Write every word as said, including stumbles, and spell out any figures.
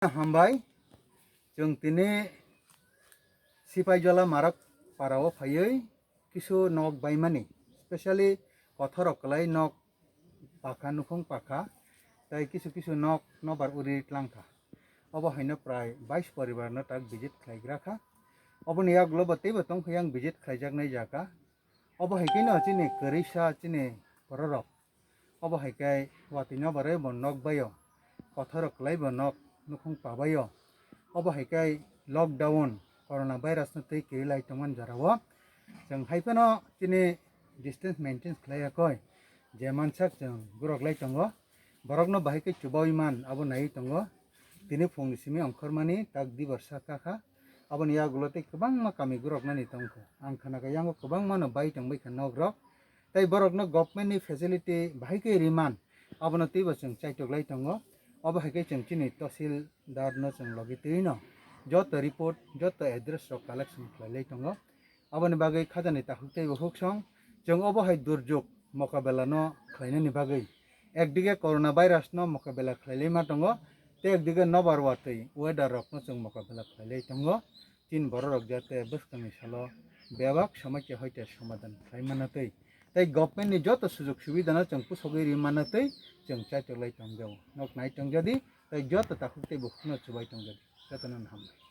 Hambai, chwng tini Sipaijala Marak para o phaiwi kisu nok baimani, specially kothorok kwlai nok pakha, nukhung pakha, tei kisu kisu nok nobar uri tlangkha. Obo haino prai bais poribar no tak visit khlaigra kha. Oboni yagulo bo teibo tongkha yang visit khlaijaknai jaga. Obo hai khe no chini kwrwisa chini bororok. Obo hai khe watwi nobarwi bo nok baio, kothorok kwlai bo nok nukhung pabaio. Obo hai khe lockdown, corona virus no twi kwrwi lai tongmani jora o. Chwng hai phano chini distance maintain khlai ya koi, je mansak chwng gurok lai tongo. Borokno bahai khe chubaui man abo naiwi tongo. Tini phungni simi ongkhormani tak dibar sa kakha. Aboni yagulo tei kwbangma kami guroknani tongkha. Ang khana kha yango kwbangmano bai tongbai kha nok rok. Tei borokno government ni facility bahai khe riman abono teibo chwng chaitok lai tongo. Obo hai khe chwng chini tahsildar no chwng logi twi no joto report, joto address rok collection khlai lai tongo. Aboni bagwi khajani takhuk tei bukhuk song chwng obo hai durjuk mokabela no khlainani bagwi ekdige corona virus no mokabela khlai lai ma tongo, tei ekdige nobar watwi weather rok no chwng mokabela khlai lai tongo. Tin bororok jate bwskangni salo bebak somosya hoite somadan khlai manatwi tei government ni joto sujog subida no chwng pusogwi ri manatwi chwng chaitok lai tong jao. Nok nai tong jadi tei joto takhuk tei bukhuk no chubai tong jadi. Jotono hambai.